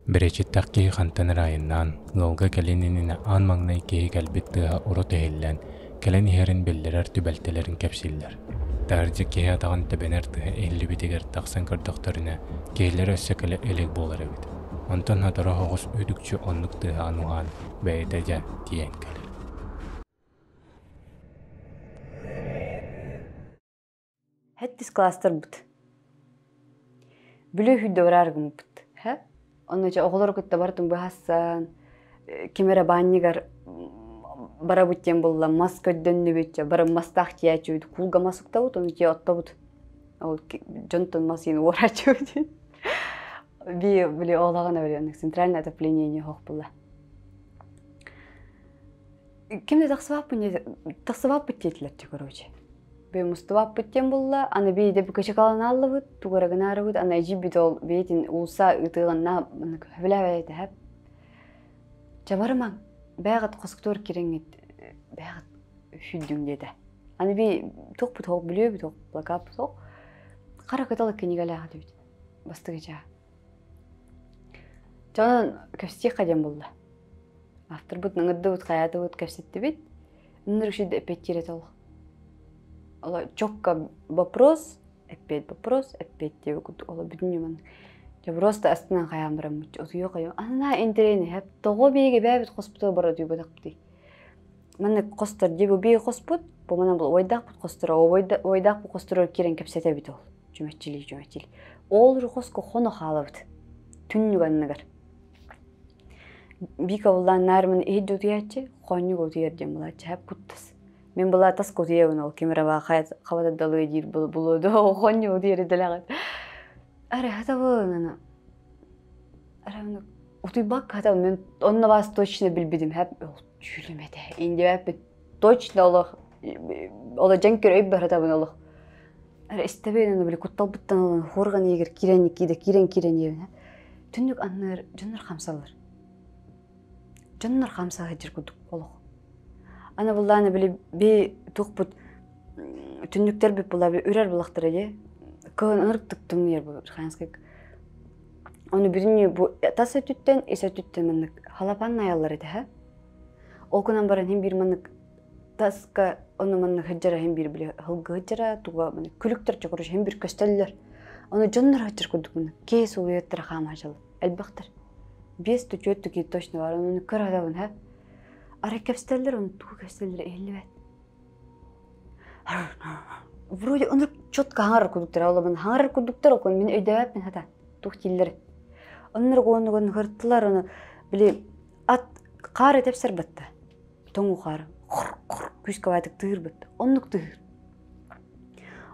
Бэрэчиттэх киһи хантан эрэ айаннаан, ыалга кэлин иннинэ аан маҥнай киһи кэлбит тыаһа урут иһиллэн, кэлэн иһэрин биллэрэр түбэлтэлэрин кэпсииллэр. Таһырдьа киһи атаҕын тэбэнэр тыаһа иһиллибитигэр тахсан көрдөхтөрүнэ, киһилэрэ өссө кэлэ илик буолар эбит. Онтон сотору соҕус үтүкчү оннук тыаһаан уһаан, бэйэтэ дьэ тиийэн кэлэр. Хэттис класстарбыт. Бүлүү хүддэ бараар гыммыппыт. Һэ? Онно дьэ оҕолору кытта барытын быһаассан, ким эрэ баанньыгар барабыт диэн булла, мас көрдөннүбүт, дьэ бары мастаах тиийээччибит, куулга мас уктабыт, ону тиийэ оттобут. Ол дьонтон мас иин уорааччыбыт. Би били оолаҕына били центральное отопление не хоох булла. Ким да тахсыбаппын тахсыбаппыт диэтилэр дьэ короче. Бе мустубаппыт диэн булла, аны биирдэ быкачыкаланааллыбыт, тугара гынаарыбыт, аны эдьиийбит ол бэйэтин уулусса ыытыыланна сөбүлээбэт этэ. Чэ барымаҥ, бээҕит хоскутугар кирэҥҥит, бээҕит сүүрдүҥ диэтэ. Аны би туохпут хоох, бүлүөбүт хоох, плакаппыт хоох, хара кыталык кинигэлээх этибит бастакы чаа. Дьэ онон кэпсиэххэ диэн булла. Авторбыт ыҥырдыбыт, хайаатыбыт, кэпсэттибит. Ынырык сирде эппиэттиир этэ ол. Ола четко вопрос, эппиэт вопрос, эппиэт диэбит курдук ола бүтүн ньыман. Дьэ просто астынан хайаан бараммыт утуйа хайа анаа интэриэһинэй тоҕо биһиги бэйэбит хоспутугар бара утуйбатахпытый. Маннык хостор дии бу биһиги хоспут, бу манан бу уойдаахпыт хосторо, уойдаах бу хосторор киирэн кэпсэтэбит ол. Чүмэччилии чүмэччилии. Ол хоско хоно хаалабыт. Түннүк анныгар. Вика буллаан наармын иһит утуйааччы, хоонньук утуйар диэн булааччы һэп куттас. Мин была тас утуйабын ол ким эрэ хабата далыы диир булуоду хоонньук утуйар идэлэҕин. Арай хатабын аны арай утуйбакка хатабын мен онно вас точно билбитим хэп түүлүм этэ индибэппит точно олох оло дьэҥкир өй баратабын олох Арай истэбин аны били кутталбыттан ылан хуорҕан иһигэр киирэн киирэ киирэн киирэн иһэбин түннүк анныгар дьоннор хамсаллар. Дьоннор хамса сылдьар курдук олох. Аны буллааны били би туохпут түннүктэрбит була би үрэр булахтара дии. Кыһын ынырык тымныйар бу Ханскай. Ону бүтүннүү бу тас өттүттэн ис өттүттэн маннык халапан айаллар этэ һэ. Ол гынан баран хин биир маннык таска ону манна сылдьара иһин биир били сылгы сылдьара туга күлүктэр чокуруш иһин биир көстөллөр ону дьоннор сылдьар курдук мына киһи сулуйаттара хаама сылдьаллар элбэхтэр биэс түөрт киһи точно бар ону көр адабын һэ арай кэпсэтэллэр ону тугу кэпсэтэллэрэ иһиллибэт вроде ону четко хаҥарар курдуктар олобун хаҥарар курдуктар окон мин өйдөөбөппүн хата туох дииллэр оннур уонугун хыртылар ону били ат хаар этэпсэр батта тоҥ ухаар хор-хор күүскэ баайтык тыырбыт. Оннук тыыр.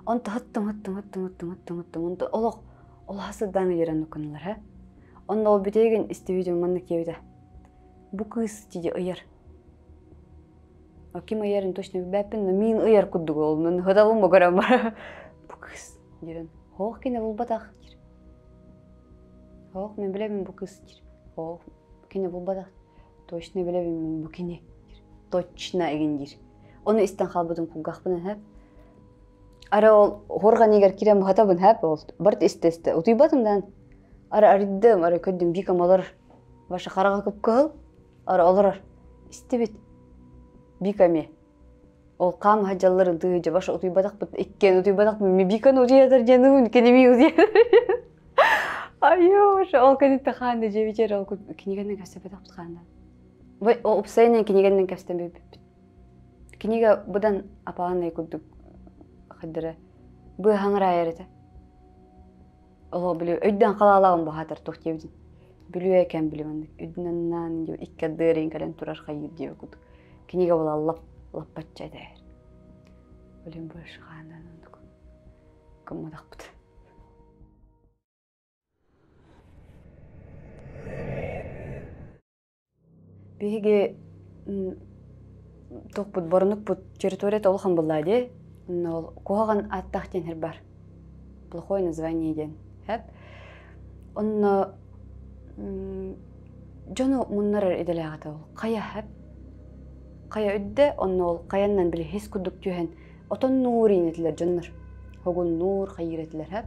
Онто хаттым хаттым хаттым хаттым хаттым хаттым онто олох олоха сыддаан ыйыран нукканалар һэ. Онно ол бүтэгин истибитим маннык диэбитэ. Бу кыыс тиди ыйар. Ким ыйарын точно билбэппин, но мин ыйар курдук ол мен хатабын бу көрөн бар. Бу кыыс диэн. Хоох кине булбатах диир. Хоох мен билэбин бу кыыс диир. Хоох кине булбатах. Точно билэбин бу кини точно игин диир. Ону истэн хаалбытым кулгаахпын хэп. Ара ол хорҕанигар киирэн бухатабын хэп ол барт истэ-истэ утуйбатым даан. Ара арыйдым, ара көрдүм Викам олорор. Ваша хараҕа кып-кыһыл, ара олорор. Истибит. Вика эмиэ. Ол хаам сылдьалларын тыһыынча баш утуйбатахпыт иккиэн утуйбатахпыт Виканы утуйатар диэн киними утуйатар Айоо, ол кэнниттэн хаанда дьиэбитигэр ол кинигэнэн кэпсэппэтэхпит хаанда. Ол уопсайынан кинигэнэн кэпсэтэн бүппүппүт. Кинигэ быдан апаанай курдук хайдара быаһаҥыраайар этэ. Олох били өйдөөн халаалааҕын баһаатар туох диэбитин. Бүлүү экен били маннык үрдүнэн диэбит икки ардыгар кэлэн турар хайыыр диэбит курдук. Кинигэ була лап лаппачча этээр. Блин больше хаандан оннук гымматахпыт. Биһиги туохпут боронукпут территорията улахан буоллаа дии. Онно ол куһаҕан ааттаах диэн сир бар. Плохое название диэн. Хэп. Онно дьону муннарар идэлээх этэ ол. Хайа хэп. Хайа үрдэ, онно ол хайаннан били хис курдук түһэн отоннуур иин этилэр дьоннор. Хогуннуур, хайыыр этилэр хэп.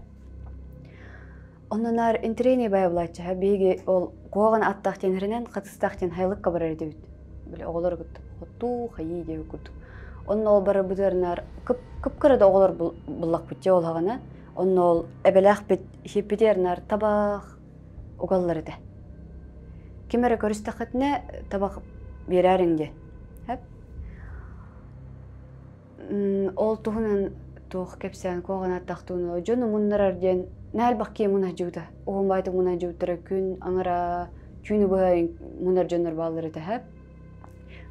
Оннунаар интэриэһинэй баайа булааччы биһиги ол куһаҕан аттаах диэн хатыстаах диэн хайылыкка барар этибит. Били оҕолор кытта хотуу хайыы диэбит курдук. Онно ол барарбытыгар кып-кыра да оҕолор буллахпыт дьэ ол хаҕана. Онно ол эбэлээхпит иһиппитигэр наар табах угаллар этэ. Ким эрэ көрүстэххитинэ табах биэрээриҥ диэн. Хэп. Ол туһунан туох кэпсээн куһаҕан аттах туһунан дьону муннарар диэн наһаа элбэх киһи мунһадьыбыта. Уһун баайтык мунһадьыбыттара күн аҥара түүнү быһа мунар дьоннор бааллар этэ хэп.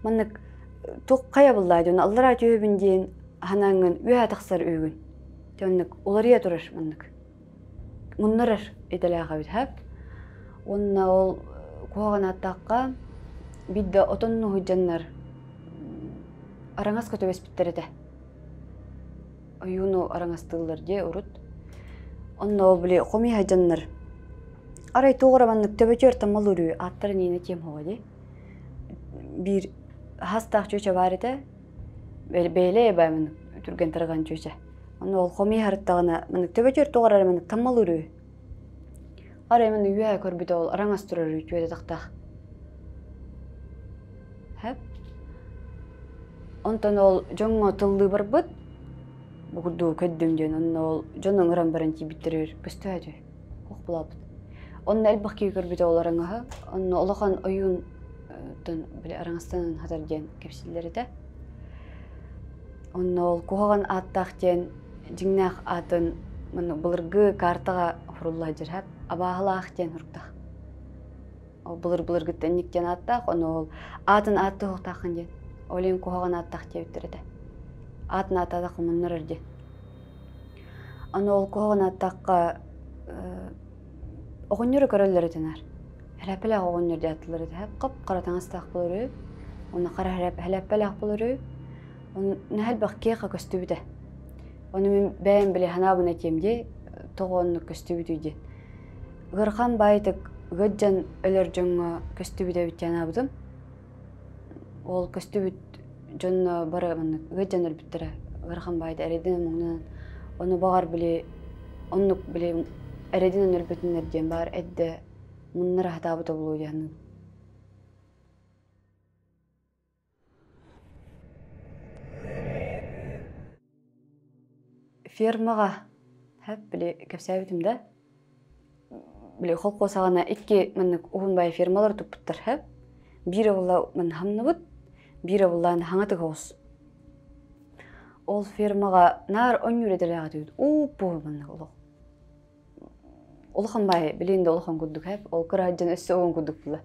Маннык туох хайа буллаа дьон аллараа түһэбин диэн ханаҥҥын үөһэ тахсар үһүгүн. Оннук уларыйа турар маннык. Муннарар идэлээх эбит хэп. Уонна ол куһаҕан ааттаахха биирдэ отоннуһу дьоннор араҥаска түбэспиттэр этэ. Ойууну араҥастыыллар дии урут. Онно ол били хомуйа дьоннор арай туох эрэ маннык төбөтүгэр таммал үрүү ааттара Нина тем хоҕо дии. Биир хастаах чүөчэ баар этэ. Бэйэлээ бай маннык түргэн тарҕан чүөчэ. Онно ол хомуйа харыттаҕына маннык төбөтүгэр туох эрэ маннык таммал үрүү. Арай маннык үөһэ көрбүтэ ол араҥас турар үтүөтэ тахтаах. Хэп. Онтон ол дьоҥҥо тыллыы барбыт, бу курдугу көрдүм диэн, онно ол дьон ыҥыран баран тиийбиттэригэр көстөөтү, ох булаабыт. Онно элбэх киһи көрбүтэ ол араҥаһы, онно улахан ойуун били араҥастанан хатар диэн кэпсииллэр этэ. Онно ол куһаҕан ааттаах диэн дьиҥнээх аатын манна былыргы картаҕа сурулла сылдьар абааһылаах диэн суруктаах. Ол былыр-былыргыттан инник диэн ааттаах, ону ол аатын ааттыахтааххын диэн. Ол иһин куһаҕан ааттаах диэбиттэр этэ. Аатын ааттаатахха муннарар диэн. Аны ол куһаҕан ааттаахха оҕонньору көрөллөр этэ наар. Хэлээппэлээх оҕонньор диэн ааттыыллар этэ. Хап-хара таҥастаах буолар үһү. Уонна хара хэлээппэлээх буолар үһү. Ону наһаа элбэх киэхэ көстүбүтэ. Ону мин бэйэм били санаабын этиэм дии, тоҕо оннук көстүбүтүй диэн. Ыарахан баайытык ыаддьан өлөр дьоҥҥо көстүбүт эбит диэн анаабытым. Ол көстүбүт дьонно бары маннык ыаддьан өлбүттэрэ. Ыарахан баайда эрэйдэнэн муҥнанан. Ону баҕар били оннук били эрэйдэнэн өлбүтүннэр диэн баар эрдэ муннара сатаабыта буолуо дии саныыбын. Фермаҕа хэп били кэпсээбитим да били холкуос саҕана икки маннык уһун баайы фермалар туппуттар хэп биир уолла манна хамныбыт биир уоллаан хаҥатык оҕус ол фермаҕа наар онньуур этэлээх этибит ууп-уу маннык олох улахан баайы билигин да улахан курдук хэп ол кыра дьон өссө уһун курдук була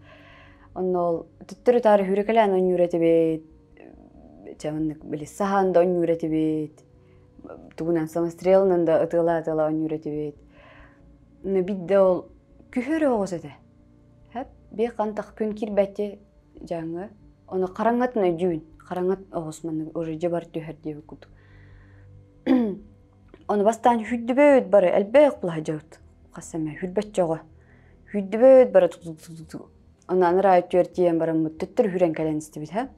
онно ол төттөрү-таары сүүрэкэлээн онньуур этибит чэ маннык били саһаан да онньуур этибит тугунан самострелынан да ытыалаа-ытыалаа онньуур этибит но бидде ол күһүөрү оҕус этэ хэп биир хантах күн киирбэти дьааҥы ону хараҥатын өйдүүн хараҥат оҕус маннык уже дьыбар түһэр диэбит курдук Ону бастаан сүүрдүбүт бары элбэх былаһдьабыт. Хас эмэ сүүрбэччэ оҕо. Сүүрдүбүт бары Ону анараа өттүгэр тиийэн бараммыт төттөрү сүүрэн кэлэн истибит һэ.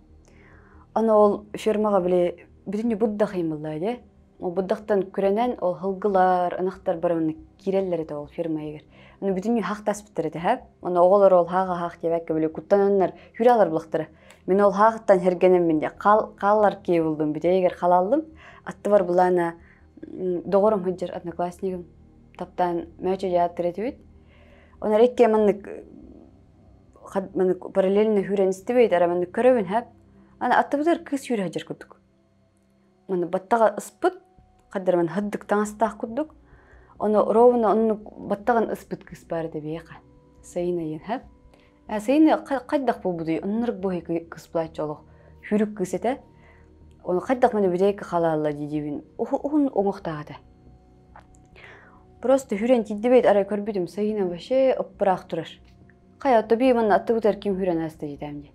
Аны ол фермаҕа били бүтүннүү буддах ыймыллаа дии. Ол буддахтан күрэнэн ол һылгылар, ынахтар бары маннык киирэллэр этэ ол ферма иһигэр. Аны бүтүннүү хаахтаспыттар этэ һэ. Ону оҕолор ол хааҕа-хаах диэбэккэ били куттананнар сүүрэ алар булахтара. Мин ол хаахыттан хэргэнэммин дьэ хааллар киһи булдум бүтэйигэр халааллым. Аттыбар былаана доҕорум сылдьар одноклассникым таптаан мөөчө дьааттыр этибит. Онор икки маннык маннык параллельно сүүрэн истибит эрэ маннык көрөбүн хэп. Аны аттыбытыгар кыыс сүүрэ сылдьар курдук. Маны баттаҕа ыспыт, хаддар ман хаддык таҥастаах курдук. Ону ровно оннук баттаҕын ыспыт кыыс баар этэ биһиэхэ. Сайын айын хэп. Сайын хайдах буолбутуй? Оннук буһай кыыс булааччы олох. Сүүрүк кыыс этэ. Ону хайдах маны бүтэйкэ халаалла дии-диибин. Уһун оҥохтоох этэ. Просто хүрэн тиийдибит арай көрбүтүм Сайына вообще ыппыраах турар. Хайа тобии манна аттыбытыгар ким хүрэн ааста диэтэм дии.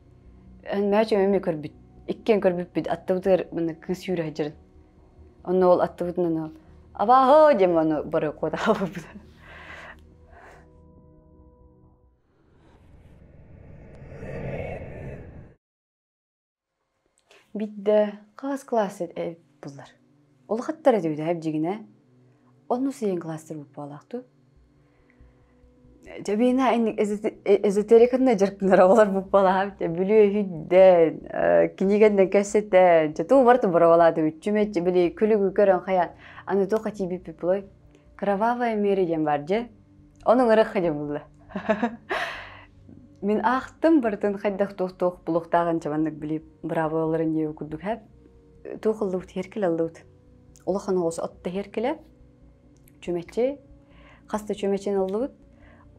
Эн мээчэм эмиэ көрбүт. Иккиэн көрбүппүт аттыбытыгар манна кыыс сүүрэ сылдьарын. Онно ол аттыбытынан ол абааһы диэн маны бары куотаабыппыт. Бидде хас класс буллар. Улахаттар этибит дьигинэ. Онну сиэн класстар буппалаахту. Дьэбиэнэ инник эзотериканна дьарыктанар оҕолор буппалаһап бүлүү үһүйдэн кинигэннэн кэссэтэн туу барыта боровалаатыбыт чүмэччи били күлүгү көрөн хайаан аны туохха тиийбиппит булой кровавая Мэри диэн бар дьэ ону ырыхха дьэ булла мин аахтым барытын хайдах туох-туох булуохтааҕын чабаннык били быраабылаларын диэби курдук хэп туох ыллыбыт иһэркилэ ыллыбыт улахан оҕус отто иһэркилэ чүмэчи хас да чүмэчини ыллыбыт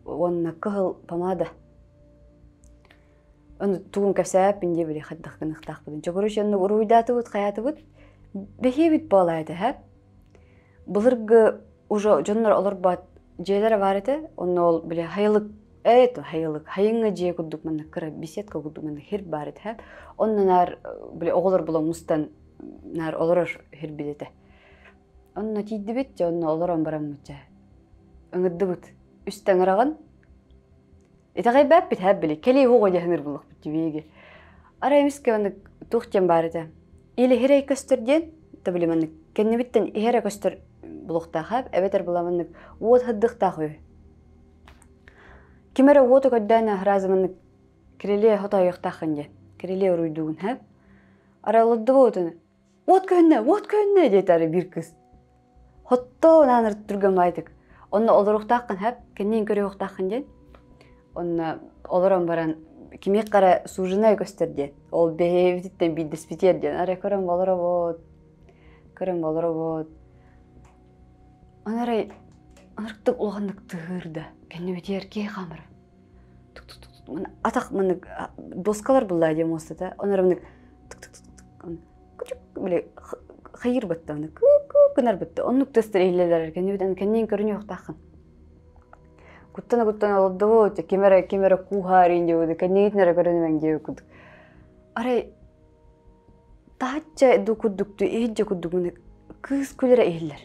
уонна кыһыл помада ону тугун кэпсээппин диэ били хайдах гыныахтаахпытын чокуруч оннук уруйдаатыбыт хайаатыбыт бэһиэбит буолаайта һэ былыргы уже дьоннор олорбот дьиэлэрэ баар этэ онно ол били хайылык это хайылык хайыҥҥа дьиэ курдук манна кыра беседка курдук манна хир баар этэ һэ онно наар били оҕолор була мустан наар олорор хирбит этэ. Онно тиийдибит, дьэ онно олорон бараммыт дьэ. Ыҥырдыбыт. Үстэ ыҥыраҕын. Итэҕэйбэппит һэ били кэлии оҕо диэн ыҥырбыллахпыт дибииги. Арай эмискэ маннык туох диэн баар этэ. Или иһирэй көстөр диэн, то били маннык кэннибиттэн иһэрэ көстөр булуохтаах эб, эбэтэр була маннык уот сырдыктаах үһү. Ким эрэ уоту көрдөөн аһыраазы маннык кирилиэ хотойуохтааххын диэн. Кирилиэ уруйдуугун һэ. Арай олордубут Уот көһүннэ, уот көһүннэ диэтэ арай биир кыыс. Хотто наанар түргэн баайдык. Онно олоруохтааххын хэп, кэнниин көрүөхтааххын диэн. Онно олорон баран кимиэх хара суженая көстөр диэн. Ол бэйэбититтэн биирдэспитиэр диэн. Арай көрөн олоробут, көрөн олоробут. Аны арай ынырыктык улаханнык тыһыырда. Кэннибитигэр киһи хаамара. Атах маннык доскалар буллаа диэн муостата. Онор маннык били хайыр бытта аны гынар бытта оннук тестер иһиллэлэр кэннибит кэнниин көрүнүөхтааххын куттана куттана олордубут ким эрэ ким эрэ кууһаарин диэбит кэннигитин эрэ көрүнүмэҥ диэбит курдук арай таһычча ду курдук иһирдьэ курдук кыыс күлэрэ иһиллэр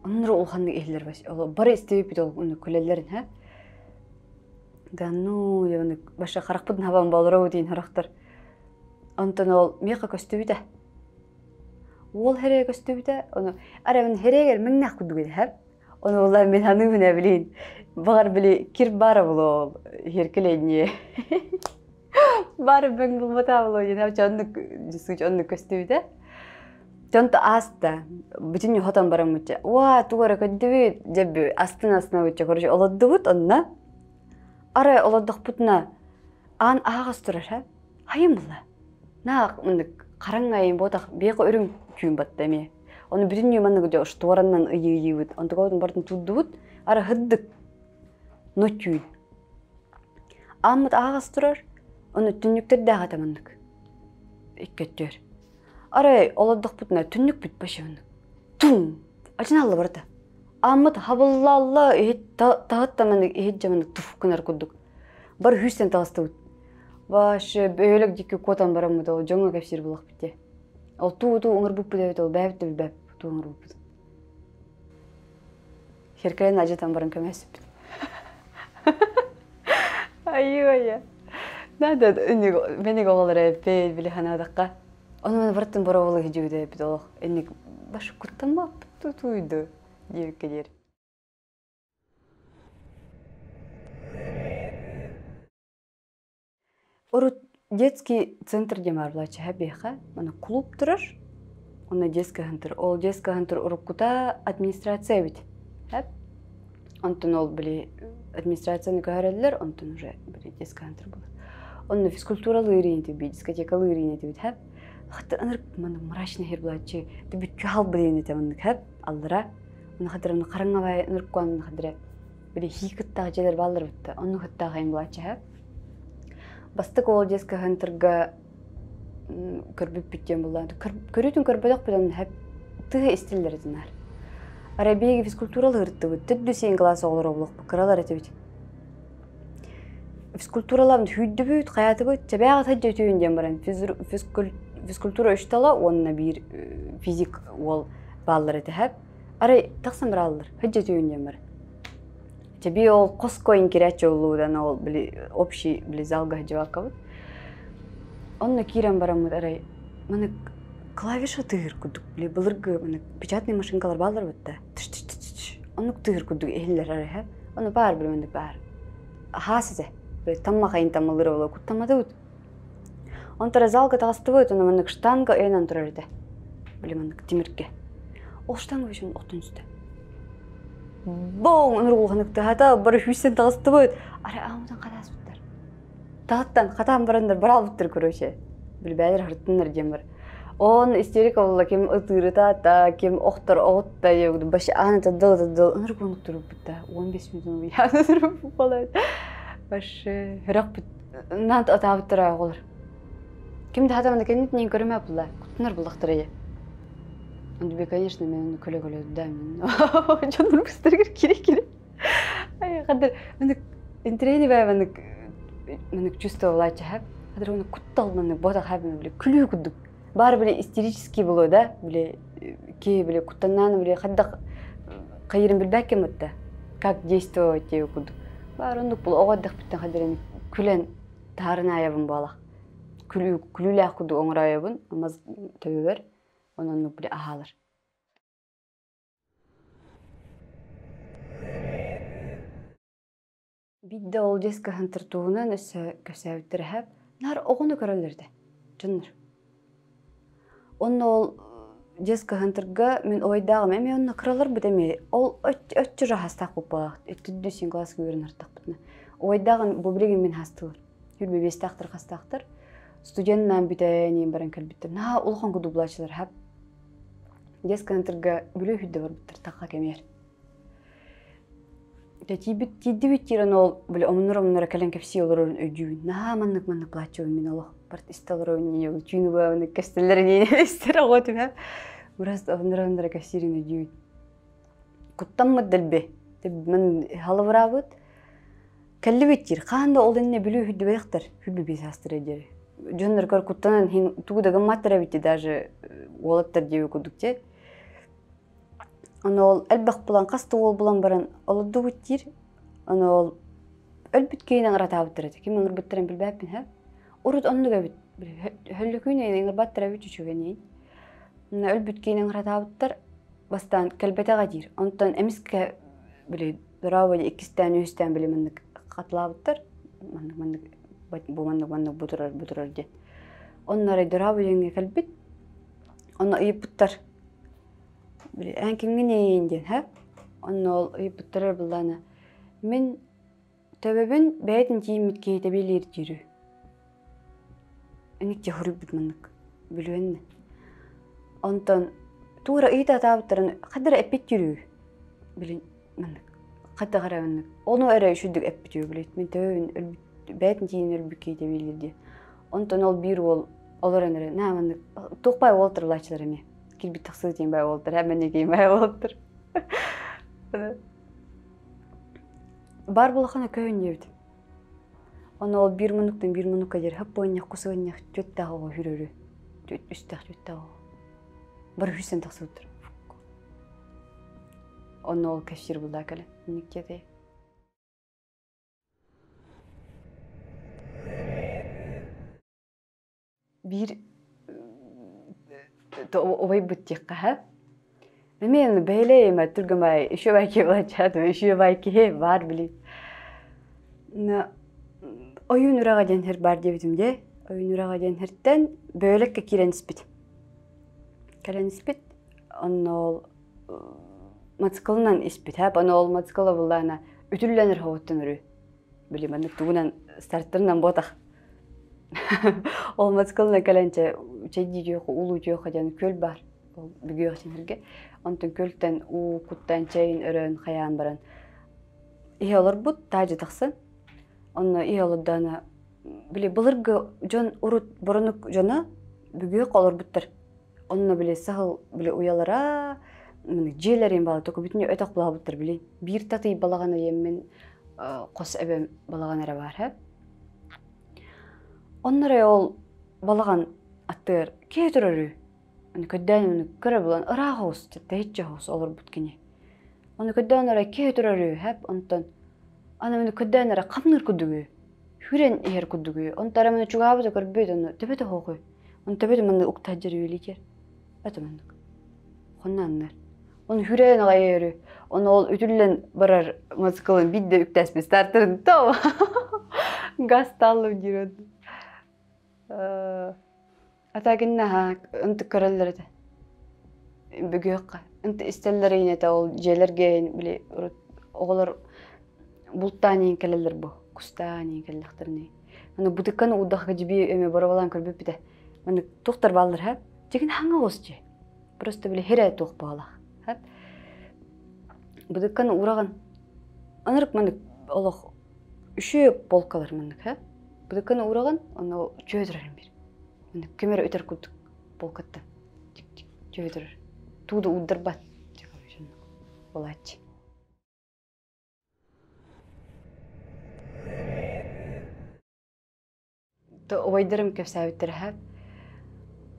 оннура улаханнык иһиллэр бары истибиппит ол күлэллэрин һэ да ну баша харахпытын хабан болоробут диин харахтар Онтон ол миэхэ көстүбүтэ. Уол хэрэ көстүбүтэ, ону арабын хэрэгэр миҥнэх курдук этэ. Ону ула мин ханыыбын эбилин. Бағар били кир бара було херкеление. Бары бөң булбата було ден оннук сыч оннук көстүбүтэ. Тонто ааста бүтүн хотон бараммытча. Уа тугара көддүбүт дебби астын астына бутча короче олоддубут онна. Арай олордохпутуна аан аһаҕас турар һэ. Хайым була. Наах мындык хараҥ айын буотах биэхэ үрүҥ түүн батта эмиэ. Ону бүтүннүү маннык дьэ уштуораннан ыйыы-ыйыыбыт. Онтукабытын барытын туурдубут. Ара хырдык но түүн. Ааммыт аһаҕас турар. Ону түннүктэрдээх этэ маннык. Икки өттүөр. Арай олордохпутуна түннүкпүт вообще маннык. Тум! Ачыналла барыта. Ааммыт хабыллалла иһит таһыт маннык иһит дьэ маннык туф гынар курдук. Бары хүүстэн таҕыстыбыт. Вообще бөһүөлэк диэки куотан бараммыт ол дьоҥҥо кэпсиир буоллахпыт дии. Ол туу-туу ыҥырбыппыт эбит ол бэйэбит да билбэппит туу ыҥырбыппыт. Херкэлэн ажатан баран көмөсүппүт. Айыы-айа. Надо меник оҕолор эппит били ханаадахха. Ону мен барыттын бороболу хижибит эппит олох. Энник баш куттаммаппыт тууйду диэбиккэ диэри. Урут детский центр диэн баар буолааччы биһиэхэ. Маны клуб турар, онно детский центр. Ол детский центр уруккута администрация эбит. Хэп. Онтон ол били администрацияны көһөрөллөр, онтон уже били детский центр буолар. Онно физкультуралыыр иинтибит, дискотекалыыр иинтибит хэп. Хатта ынырык маны мрачный хир буолааччы. Бүччү халбы диэн этэ маннык хэп аллара. Оны хадыр оны хараҥа ынырык куан хадыра били хии кыттаах дьиэлэр бааллар бутта. Онну кыттаах айын буолааччы хэп. Бастакы ол дьиэскэ хантырга көрбүппүт диэн буллаан. Көрүүтүн көрбөтөхпүт хэп тыһы истиллэр этинар. Арай биһиги физкультуралы ырыттыбыт. Төрдү сиэн класс оҕолоро булуохпут кыралар этибит. Физкультуралабын сүүрдүбүт, хайаатыбыт, чэбээх сылдьа үтүөн диэн баран физкультура үчтала уонна биир физик уол бааллар этэ хэп. Арай тахсан барааллар, сылдьа үтүөн диэн баран. Чэби ол хоско инкирээччи улуудан ол били общий били залга сылдьыбаккабыт. Онно киирэн бараммыт арай маны клавиша тыыр курдук били былыргы маны печатный машинкалар бааллар бытта. Оннук тыыр курдук иһиллэр арай хэп. Ону баар били маннык баар. Хаас этэ. Тамма хайын таммалыра була куттамматыбыт. Онтон залга таҕыстыбыт, онно маннык штанга өйөнөн турар этэ. Били маннык тимиргэ. Ол штанга үчүн оттон үстэ. Боң ыныргулханык тыһата бары хүйсэн таҕыстыбыт. Ара аамытан хатааспыттар. Таһыттан хатаан бараннар бараалбыттар короче. Билбээлер хартыннар диэн бар. Он истерика буолла ким ытыырыта ким охтор оҕутта баш ааны таддал таддал ынырык онук туруппутта 15 минут уйааны туруппут баш хөрөкпүт наат атаабыттара оҕолор. Ким да хатамана кэннитинен көрүмэ булла куттунар буллахтара я. Онду конечно мен көлө-көлө да мен дьоннор быстарыгар кире-кире. Хадыр мынык интирени бай мынык мынык чувствовала чахап. Хадыр оны куттал мынык бота хабы биле күлүү кудук. Бар биле истерический было да биле ки биле куттаннан биле хаддак кайырын билбәккем отта. Как действовать деп кудук. Бар ондук бул оҕоддах биттен хадыр күлен таарын аябын буолах. Күлүү күлүүлээх кудук оҥор аябын амаз төбөбөр онон биле аһаалар. Бидде ол деске хантыртуунан өссө көсөөбүттэр нар оҕону көрөллөрдө дьоннор. Онно ол деске хантырга мен ойдаагым эми онно кыралар бит эми ол өччү жахастаах буппалаах өттүддү син класс көрүн артакпытна. Ойдаагым бу билигин мен хастылар. Хүрбе бестаахтар хастаахтар. Студентнан бүтэнин баран кэлбиттер. На улахан кудублаачылар хап. Деске хантырга бүлүү хүддө барбыттар такка кемер. Тиибит тиидибит тирен ол биле омуннар омуннара кэлэн кэпсии олорорун өйдүүбүн. Наһаа маннык маннык плачыбын мин олох барт истэ олоробун не түүнү баабыны кэстэллэрин истер оҕотум ха. Урас омуннар омуннара кэпсиирин өйдүүбүн. Куттаммыт дэлби. Мен халыбыраабыт. Кэллибит тир. Хаан да ол инне бүлүү хүддүбэйхтэр. Хүбү бис астыр дири. Дьоннор көр куттанан хин тугу да гымматтара битти даже уолаттар диэби курдук те. Аны ол элбэх булан хаста уол булан баран олордубут диир. Аны ол өлбүт киһини ыҥыратаабыттар этэ. Ким ыҥырбыттарын билбэппин һэ. Урут оннук эбит. Хөллөкүүн ыҥырбаттар эбит үчүгэнин. Өлбүт киһини ыҥыратаабыттар бастаан кэлбэтэҕэ диир. Онтон эмискэ били дорообо иккистээн үһүстээн били маннык хатылаабыттар. Маннык маннык бу маннык маннык бу турар бу турар диэн. Онно арай дорообо диэҥҥэ кэлбит. Онно ыйыппыттар. Били эн кимҥин диэн һэ? Онно ол ыйыппыттара былаана мин төбөбүн бэйэтин тиийиммит киһитэ билиир диирү. Эник хоруйбут маннык бүлүөннэ. Онтон туура ыйыта атаабыттарын хадара эппит дьүрүү. Били маннык хаддагара маннык. Ону эрэ үчүдүк эппит үһү билит. Мин төбөбүн бэйэтин тиийин өлбүт киһитэ билиир диye. Онтон ол биир уол олорон эрэ наа маннык туохпай уолтар улааччылар эмиэ. Кирбит тахсыы диэн бай уолтар, хэммэн киин бай уолтар. Бар булахана көһүн диэбит. Оны ол биир мунуктан биир мунукка диэри хаппыанньах кусуонньах түөттээх оҕо хүрөрү. Үстээх түөттээх оҕо. Бары хүссэн тахсыбыттар. Онно ол кэпсиир буллаа кэлэн. Инник диэтэй. Биир убайбыт диэххэ һэ. Эмиэ бэйэлэйим түргэмай үчүгэй киһи булаччаат үчүгэй киһи баар били. Ойуун үрэҕэ диэн сир баар диэбитим дии. Ойуун үрэҕэ диэн сиртэн бөөлөккө киирэн испит. Кэлэн испит. Онно ол мотоциклынан испит һэ. Ону ол мотоцикла буллаана үтүллэнэр хоботтон өрүү. Били маннык тугунан стартерынан буотах. Ол мотоциклынан кэлэн чэ чэйдии улуу дьүөхэ диэн күөл баар. Ол бүгүөх синэргэ. Онтон күөлтэн уу куттан чэйин өрөөн хайаан баран иһэ олорбут таажы тахсан. Онно иһэ олордоона били былыргы дьон урут боронук дьоно бүгүөх олорбуттар. Онно били саһыл били уялара дьиэлэрин бала току бүтүн өтөх булаабыттар били. Биир татый балаҕан ыйеммин хос эбэм балаҕан эрэ баар һэ. Онно эрэ ол балаҕан аттыгар киһи турар Аны көрдөөн ону көрө булан ыраах оҕус тэһиччи оҕус олорбут кини. Ону көрдөөн эрэ киһи турар үһү онтон аны маны көрдөөн эрэ хамныыр курдугу хүрэн иһэр курдугу онтон эрэ маны чугаабыта көрбүт ону төбөтө хоохуй ону төбөтө маннык уктаһдьар үөлитер это маннык хоннааннар ону хүрэн аҕай өрү Оны ол үтүллэн барар мотоциклын бидде үктәспит стартерын то газ таллым диир. Атагинна ынтык көрөллөр этэ. Бүгүөххэ. Ынт истэллэр инете ол дьиэлэргэ били оҕолор бултаан иин кэлэллэр бу. Кустаан иин кэллэхтэрини. Аны бутыкканы удахка жиби эме боробалаан көрбүппүтэ. Маны тухтар бааллар ха. Жигин хаңа ос же. Просто били хире туох баалах. Ха. Бутыкканы ураган. Анырык маны олох үшө полкалар маннык ха. Бутыкканы ураган, оны чөйдүрэрин бир. Маны көмөр өтөр курдук полкаттан. Чөйдүрэр. Тууду уддарбат. Болааччы. Убайдарым кэпсээбиттэрэ һэп.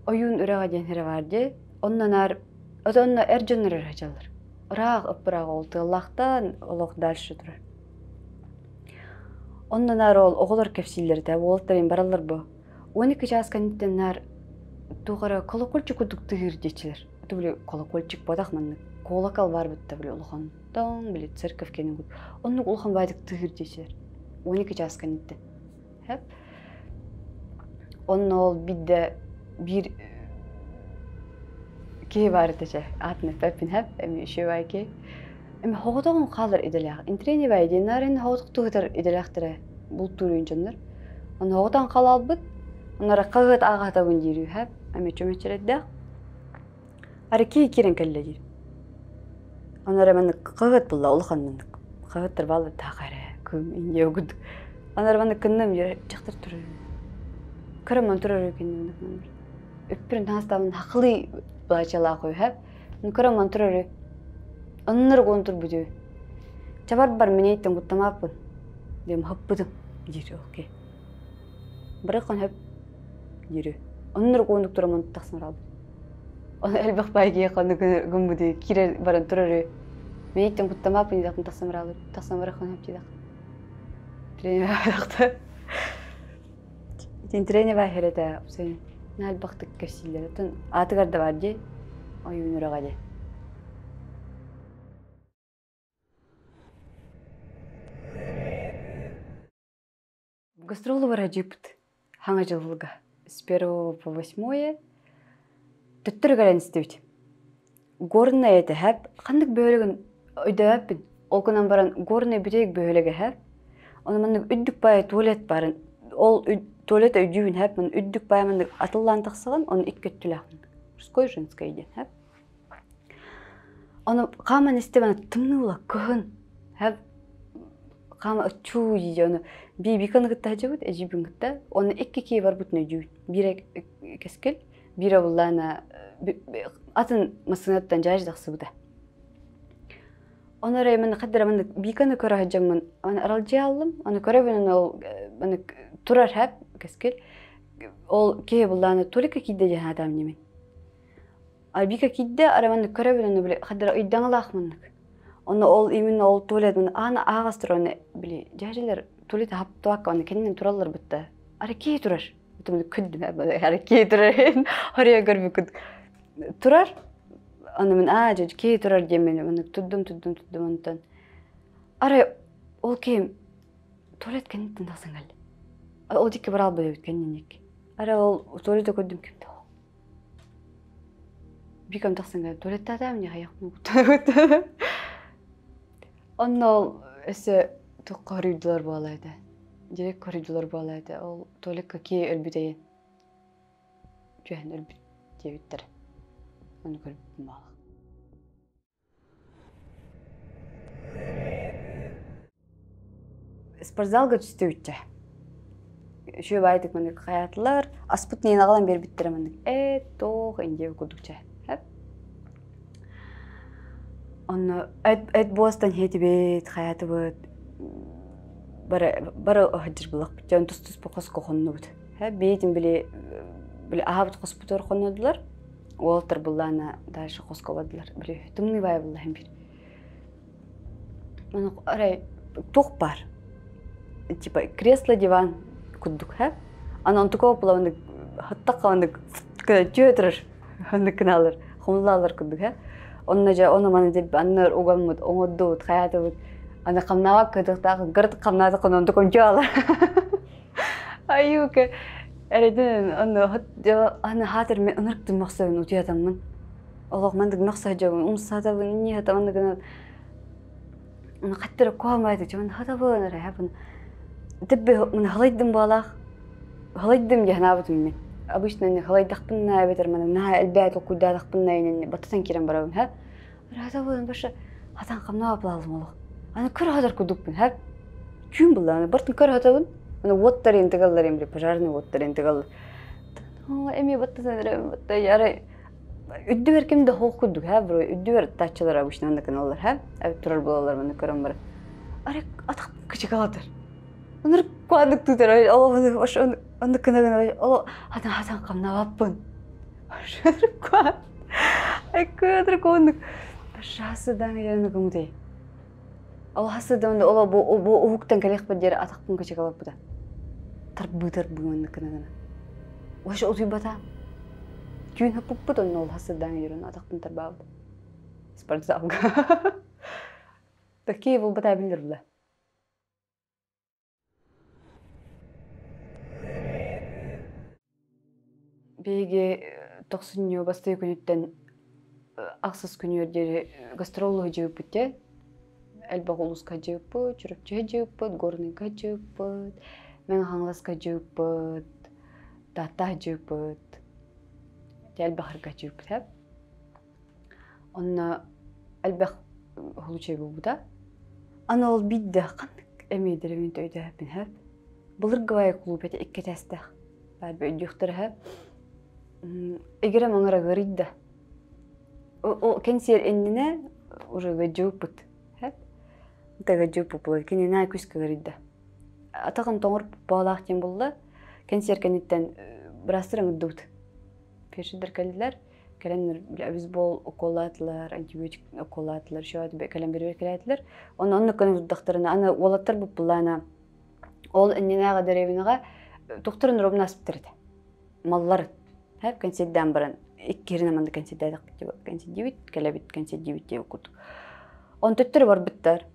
Ойуун үрэҕэ диэн сирэ баар дии. Онно наар онно эр дьоннор эрэ сылдьаллар. Ыраах ыппыраах ол тыаллаахтан олох дальше турар. Онно наар ол оҕолор кэпсииллэр этэ, уолаттар бараллар бу. 12 чаас кэнниттэн наар туох эрэ колокольчик курдук тыһыыр диэччилэр. Это били колокольчик буотах маннык колокол баар бытта били улахан тоҥ били церковь кэннин оннук улахан баайдык тыһыыр диэччилэр. 12 чаас кэнниттэн. Хэп. Онно ол бидде биир киһи баар этэ аатын эппэппин хэп эми үчүгэй киһи эми хоҕотоҕун хаалар идэлээх интрени бай диэннарын хоҕотох туһутар идэлээхтэрэ бултуур дьоннор онно хоҕотон халаалбыт оннора хаһыат ааҕатабын диир хэп эми чөмөччөрөйдөөх ары киһи киирэн кэллэ диир оннора маннык хаһыат булла улахан маннык хаһыаттар бааллар таах эрэ кым инье курдук оннора маннык кынным дьахтар турар кыраман турар кинним үппүрүн таҥастаабын хахылый былаачалаах үһэ кыраман турар оннор гон турбуту чабар минейтен куттамааппын диэм хаппытым диир окей барыхан хөп диир оннор гонук тураман тахсан раабыт оны элбэх баайгия хонну гыммыды кирер баран турар минейтен куттамааппын диэхтин тахсан раабыт тахсан барыхан хөп диэхтин тренер Итин баа хэрэтэ усын наалбахтык кэпсииллэр. Оттон аатыгар да бар дии, ойуун үрэҕэ дии. Гастролу барадьыппыт хаҥа дьылга с первого по восьмое төттөрү кэлэн истибит. Горнай этэ хэп ханнык бөһүөлэгин өйдөөбөппүн. Ол гынан баран Горнай бүтэйик бөһүөлэгэ хэп. Ону маннык үрдүк баайы туалет баарын ол туалет өйдүүбүн хэп мын үрдүк баайы маннык атыллаан тахсаҕын ону икки өттүлээх мужской женское диэн хэп. Ону хааман истибэн тымныыла кыһын хэп хаама ыччуу дии ону биибиканы кытта сылдьабыт эдьиийбин кытта оны икки киһи барбытын өйдүүбүн биирэ кэскил биирэ буллаана атын массыынаттан дьааж тахсыбыта Оны эрэ мин хаддара маннык бииканы көрө сылдьаммын аны аралдьыйааллым аны көрөбүн ол маннык турар хэп кэскил ол киһи буллаана только киирдэ диэн хаатаам ньимин а бика киирдэ ара маннык көрөбүн аны били хаддара ыйдаҥалаах маннык онно ол именно ол туалет маны аана ааҕас турар аны били дьээдьэлэр туалет хаптуакка аны кэннинэн тураллар бытта ара киһи турар күндүм ара киһи турар хория көрбүккүт турар аны мин аа дьэ киһи турар диэммин маннык турдум турдум турдум онтон арай ол киһим туалет кэнниттэн тахсан кэллэ ол дикки бараалбыт эбит кэннинник арай ол туалетэ көрдүм ким да бикам тахсан кэлэн туалеттаатаам не хайахпын онно ол өссө туохха хоруйдулар буола этэ директ хоруйдулар буола этэ ол туалекка киһи өлбүтэйин түһэн өлбүт диэбиттэр ону көрбүппүн баҕалаах Спортзалга түстүбүтчэ. Үчүгэй баайдык маннык хайаатылар, аспыт нэйин аҕалан биэрбиттэрэ маннык ээ туох индиэ курдукча. Онно эт эт буостан хиэтибит, хайаатыбыт бары бары оһдьыр булахпыт. Дьон тус-туспа хоско хоннубут. Бэйэтин били били аһаабыт хоспутугар хоннодулар. Уолаттар буллаана дальше хоско бардылар. Били тымныы баайы булла бир. Аны арай туох баар типа кресло диван курдук һэ аны онтука буоланнык хаттахха оннук түһэ турар оннук гынаалар хомуллаалар курдук һэ Онно дьэ ону маны деп аннар угаммыт, оҥордубут, хайаатыбыт. Аны хамнаабак кытыктаах, гырт хамнааты кононтукум дьаалар. Аюка эрэдин онно аны хаатыр мен ынырыктын мөхсөбүн утуятаммын. Олох мандык мөхсө дьобун умсатабын инни хатамын гынан хаттара куамайды жон хатабын эрэ Тибби мын халайдым буолаах халайдым диһанаабытым мен. Обычно не халайдахпынна эбэтэр маны наһаа элбэт окуйдаатахпынна инни баттатан кирен барабын ха. Хатабын баша хатан хамнаа булалым олох. Аны көр хатар кудукпун ха. Күн булла бартын көр хатабын. Аны уоттар интигаллар эмри пожарный уоттар интигаллар. Эми баттатан эрэ батта ярай Үддүбэр ким да хоох курдук һэ бро үддүбэр таччалар обычно онно гыналлар һэ эбит турар буолаллар манна көрөн баран арай атах кычыкалатар оннук куаннык тутар ол оннук гына гына ол хатан хатан хамнабаппын айкыатыр куаннык шасыдан яны кымытай ол хасыдан ол бу бу уһуктан кэлиэхпит диэри атахпын кычыкалаппыта тарбыы тарбыы маннык гына гына Уһаш утуйбата. Түүн хаппыппыт онно ол хасырдаан жүрөн атахпын тарбаабыт. Спортзалга. Такие булбата билер була. Биһиги тохсунньу бастыы күнүттэн ахсыс күнүгэр диэри гастроллуу дьиэбиппит те элбэх улууска дьиэбиппит, Чурапчыга дьиэбиппит, Горнайга дьиэбиппит, Мэҥэ Хаҥаласка дьиэбиппит, Тааттаах дьиэбиппит, элбэх дьиэбиппит. Онно элбэх случай буолбута. Аны ол биирдэ ханнык эмиэдэрин өйдөөбүн хөп. Былыргы баайы клуб этэ икки этээстээх. Баар өйдүөхтэрэ хөп. Игирэ маҥыра ыарыйда. Ол кэнсиэр иннинэ уже ыаддьыбыппыт. Хөп. Ыаддьыбыппыт буолар. Кинини күүскэ ыарыйда. Атаҕын тоҥор баалаах диэн булла. Кэнсиэр кэнниттэн быраастар ыҥырдыбыт. Фельдшердэр кэллилэр. Кэлэн обезбол уколлаатылар, антибиотик уколлаатылар, еще кэлэн бирибер кэлээтилэр. Онно оннук гынан турдахтарына, аны уолаттар буппулаана ол иннинээҕи дэриэбинэҕэ тухтарын ровно аспыттар этэ. Маллар хэп кэнсиэрдээн баран иккиһинэн манна кэнсиэрдээтэхпит кэнсиэрдиибит, кэлэбит кэнсиэрдиибит диэбит курдук. Он төттөрү барбыттар.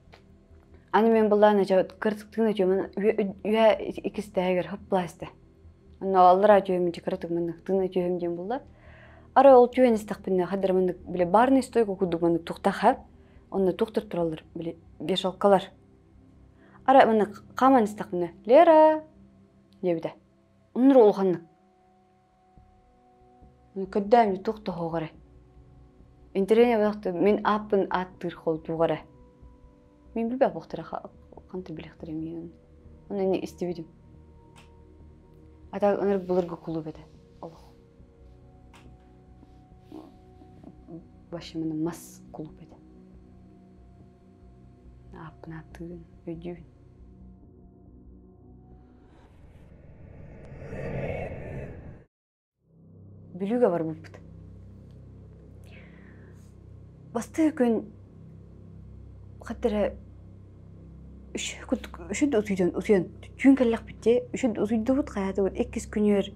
Аны мен буллаана кыртыктыын өтүөмүн үһэ иккистэһигэр хыпплаасты. Онно аллара түһүм кыратык маннык тыына түһүм диэн булла. Ара ол түһэн истэхпинэ хаддар маннык бile барный стойка курдук маннык тухтаха. Онно тухтар тураллар бile вешалкалар. Ара маннык хааман истэхпинэ Лера диэбитэ. Оннур улаханнык. Көрдөөн туох тоһоҕоре. Интэриэһинэй буолахты мин ааппын ааттыыр холтууҕара. Мин билбэт буохтара ханта билиэхтэрэ миин. Онно ини истибитим. Ата ынырык былыргы кулууп этэ. Олох. Вообще маны мас кулууп этэ. Ааппын ааттыырын өйдүүбүн. Бүлүүгэ барбыппыт. Бастыы күн хат эрэ үчүд утуйдан утуйан түүн кэллэхпит дии үчүд утуйдубут хайаатыбыт иккис күнүгэр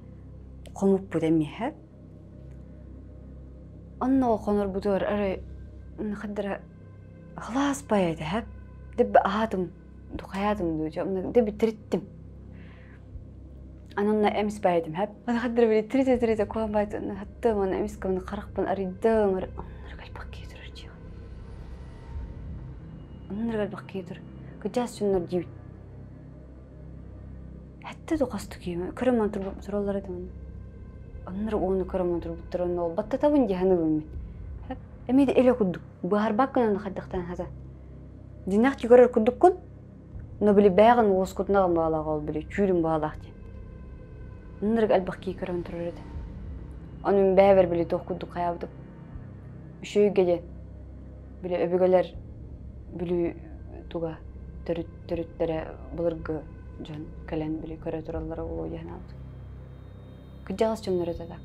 хомуппут эмиэхэ онно хонорбутугар арай хаддара халаас бай этэ хэп деб аһаатым хайаатым дуу деб тириттим Ананна эмис баайдым хэп. Аны хаддыр били трите трите куан баайт хаттым аны эмис кымны харахпын арыйдым оннор галбак киитур дьиэ. Оннор галбак киитур. Кыдьаас дьоннор диибит. Хэтте тухасту кииме көрөмөн тураллар этим онно. Оннор ууну көрөмөн турбуттар онно ол баттатабын дии саныыбын мин. Хэп. Эмиэ илэ курдук быһарбаккын хайдахтан хата. Динах көрөр курдуккун Но били бээҕин уоскутунаҕын баҕалаах ол били чүүрүн баҕалаах диэн. Ынырык элбэх кии көрөн турар этэ. Ону мин бэйэбэр били туох курдук хайаабытым. Үчүгэйгэ диэн. Били өбүгэлэр Бүлүү туга төрүт төрүттэрэ былыргы дьон кэлэн били көрө тураллара буолуо диэн санаабытым. Кырдьаҕас дьоннор этэ так.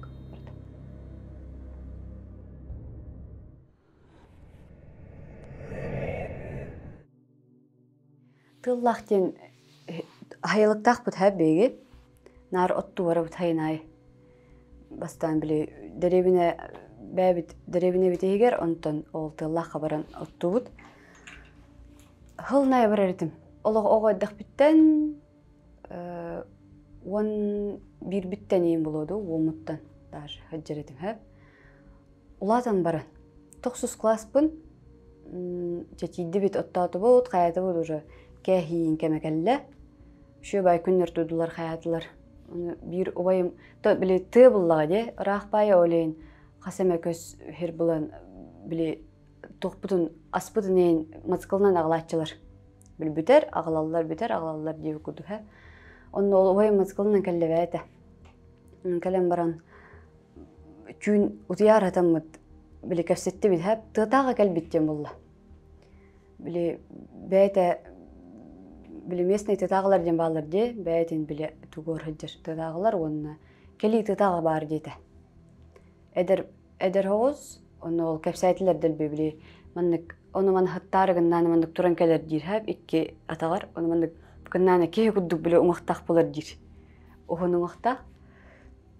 Тыллаах диэн аһайылыктаахпыт һэ биһиги. Наар оттуу барабыт хайын аайы. Бастаан били дэриэбинэ Бэйэбит дэриэбинэбит иһигэр, онтон ол тыаллаахха баран оттуубут. Хыл наайа барар этим. Олох оҕо эрдэхпиттэн 11-биттэн иин булуоду, уомуттан даже сылдьар этим һэ. Улаатан баран тохсус класспын чэтиийдибит, оттоотубут, хайаатыбыт уже кээһиин кэмэ кэллэ. Үчүгэй күннэр турдулар, хайаатылар. Ону биир убайым то били тыа буллаҕа дии, ыраах баайа ол иһин хас эмэ көс сир булан били туохпутун аспытын иһин мотоциклынан аҕалааччылар. Били бүтэр, аҕалаллар, бүтэр, аҕалаллар диэбит курдук һэ. Онно ол убайым мотоциклынан кэллэбээтэ. Кэлэн баран түүн утуйаар атаммыт били кэпсэттибит һэ тыатааҕы кэлбит диэн булла. Били бэйэтэ били местный тытааҕылар диэн бааллар дии, бэйэтин били тугуор сылдьар тытааҕылар уонна кэлии тытааҕа баар диэтэ. Эдэр эдэр оҕус, ону ол кэпсээтилэр дэлби били маннык ону маны хаттаары гыннааны маннык туран кэлэр диир һээп икки атаҕар, ону маннык гыннааны киһи курдук били уҥахтаах булар диир. Уһун уҥахтаах.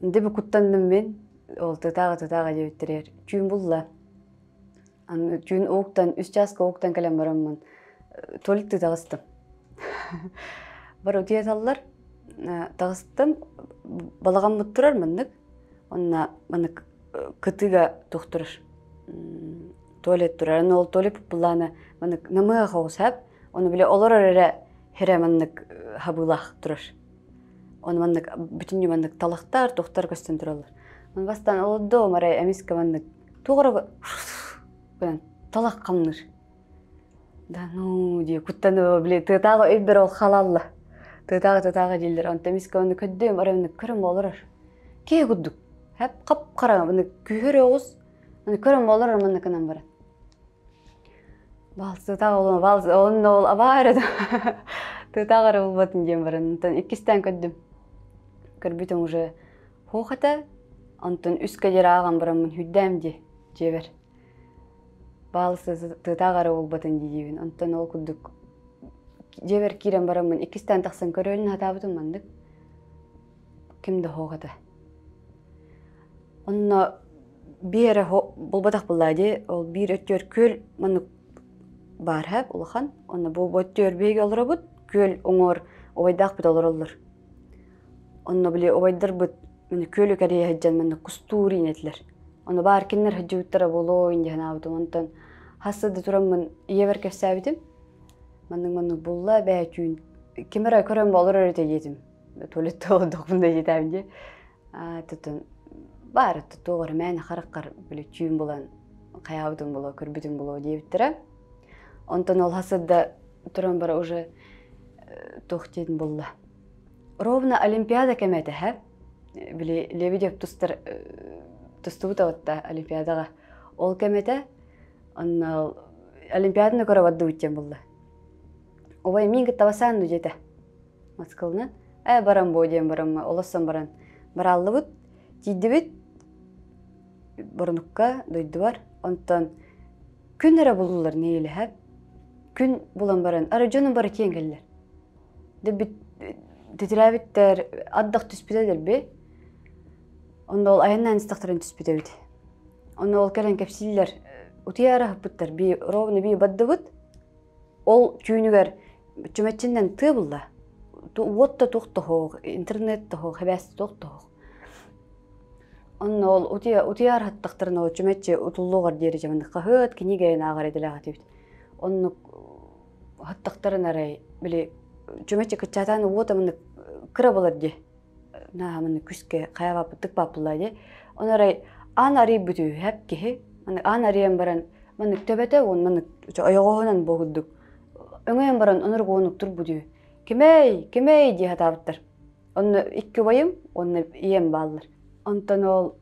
Дэ бу куттанным мин, ол тытааҕа тытааҕа диэбиттэригэр түүн булла. Аны түүн ууктан, үс чааска ууктан кэлэн бараммын туалетты таҕыстым. Бар утуйаталлар, таҕыстым, балаҕаммыт турар маннык, онно маннык кытыга туох турар, туалет турар. Аны ол туалет былаана маннык намыһах оҕус һэп, ону били олорор эрэ хирэ маннык хабыылаах турар. Ону маннык бүтүннүү маннык талахтар, туохтар көстөн тураллар. Ону бастаан олордум, арай эмискэ маннык туох эрэ гынан талах хамныыр. Да ну дии куттаныы били тыатааҕы өйбөр ол халалла. Тыатааҕы тыатааҕы дииллэр. Онтон эмискэ ону көрдүм, арай оннук көрөн олорор. Киһи курдук. Хэп хап-хара маны күһүр оҕус. Аны көрөн олорор манныкынан баран. Баал тыатааҕы ол баал онно ол абаа эрэ тыатааҕы эрэ булбатын диэн баран. Онтон иккистээн көрдүм. Көрбүтүм уже Хуох этэ, онтон үс кэлиэр ааҕан бараммын хүрдээм дии, дьиэбэр. Баалысы тыатааҕы эрэ буолбатын дии диибин. Онтон ол курдук дьиэбэр киирэн бараммын иккистээн тахсан көрөөлүн сатаабытым маннык. Ким да суох этэ. Онно биир эрэ булбатах буоллаа дии. Ол биир өттүгэр күөл маннык баар һэ улахан. Онно бу өттүгэр биһиги олоробут, күөл уҥуор убайдаахпыт олороллор. Онно били убайдарбыт маны күөлү кэрийэ сылдьан манна кустуур иинэтилэр. Ону баар кинилэр сылдьыбыттара буолуо дии санаабытым. Онтон хас да тураммын ийэбэр кэпсээбитим. Маннык-маннык булла бээ түүн ким эрэ көрөн олорор этэ диэтим. Туалетта олордохпун да диэтэм дии. Тутун баар туох эрэ мээнэ хараххар били түүн булан хайаабытым буолуо, көрбүтүм буолуо диэбиттэрэ. Онтон ол хас да туран бара уже туох диэн булла. Ровно Олимпиада кэмэ этэ, Били Лебедев тустар тустубут отта Олимпиадаҕа. Ол кэм этэ, онно Олимпиаданы көрө бардыбыт диэн булла. Убай мин кытта басаан диэтэ. Москваны. Э баран бу диэн барамма, олоссон баран барааллыбыт, тиийдибит Боронукка дойдубар. Онтон күн эрэ буллулар нэһилэһэ. Күн булан баран, ара дьонум бары киэн кэллэр. Дэбит титирээбиттэр ардах түспүтэ дэлби. Онно ол айаннаан истэхтэрин түспүт эбит. Онно ол кэлэн кэпсииллэр утуйаары ыһыппыттар би ровно би бардыбыт. Ол түүнүгэр чүмэччиннэн тыа булла. Уот да туох тоһоох, интернет тоһоох, хэбээс туох тоһоох. Онно ол утуйа утуйаар хаттахтарына ол чүмэччи утуллуоҕар диэри дьаманы хаһыат, кинигэ ааҕар идэлээх этибит. Оннук хаттахтарын арай били чүмэччи кыччаатаан уота маннык кыра болар дии наа маннык күскэ хайабаппыттык бааппыллаа дии ону арай аан арыйбыт үһү киһи маннык аан арыйан баран маннык төбөтө уон маннык ойоҕоһунан бу курдук өҥөйөн баран онурук уонук турбут үһү кимэй кимэй дии сатаабыттар онно икки убайым уонна ийэм бааллар онтон ол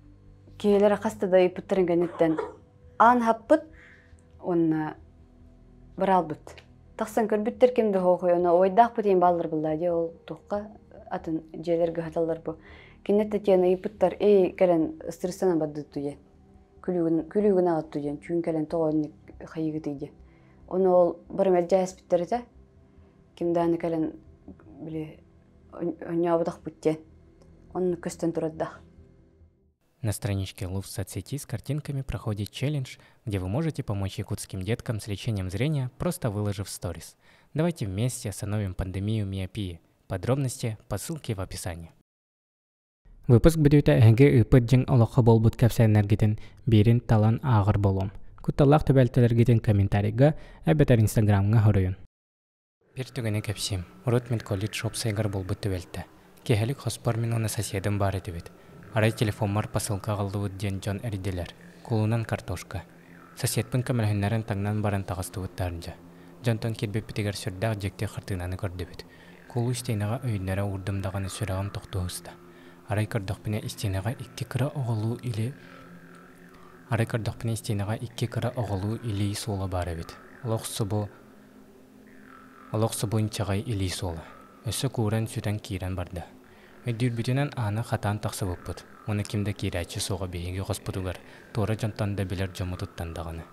киһилэрэ хаста да ыйыппыттарын кэнниттэн аан хаппыт уонна быраалбыт. Тахсан көрбүттэр ким да хоохой, ону ойдаахпыт иин бааллар буллаа дии ол туохха атын дьиэлэргэ хаталлар бу. Кинилэр Татьяна ыйыппыттар, эй кэлэн ыстырыстана бардытту диэн. Күлүүгүн аҕатту диэн, түүн кэлэн тоҕо инник хайыгытый диэн. Ону ол бары мэлдьээспиттэр этэ. Ким дааны кэлэн били онньообутахпыт диэн. Оннук көстөн турардаах. На страничке Лув в соцсети с картинками проходит челлендж, где вы можете помочь якутским деткам с лечением зрения, просто выложив сторис. Давайте вместе остановим пандемию миопии. Подробности по ссылке в описании. Выпуск бүтүүтэ эһиги ыыппыт дьиҥ олоххо буолбут кэпсээннэргитин биирин талан ааҕар буолуом. Кутталлаах түбэлтэлэргитин комментарийга эбэтэр инстаграмҥа хоруйун. Биир түгэни кэпсиим. Урут медколледж уопсайыгар буолбут түбэлтэ. Киэһэлик хоспор мин уонна соседым баар этибит. Арай телефоммар посылка аҕаллыбыт диэн дьон эрийдилэр. Куулунан картошка. Соседпын көмөлөһүннэрэн таҥнан баран таҕыстыбыт таһырдьа. Дьонтон киирбиппитигэр сүрдээх дьикти хартыынаны көрдүбүт. Куулу истиэнэҕэ өйүннэрэ уурдум даҕаны сүрэҕим тохтуу сыста. Арай көрдөхпүнэ истиэнэҕэ икки кыра оҕолуу или Арай көрдөхпүнэ истиэнэҕэ икки кыра оҕолуу илии суола баар эбит. Олох субу олох субу инчэҕэй илии суола. Өссө кууран сүтэн киирэн барда. Өйдүүрбүтүнэн ааны хатаан тахсыбыппыт. Уонна ким да киирээччи суоҕа биһиги хоспутугар, туора дьонтон да билэр дьоммутуттан даҕаны.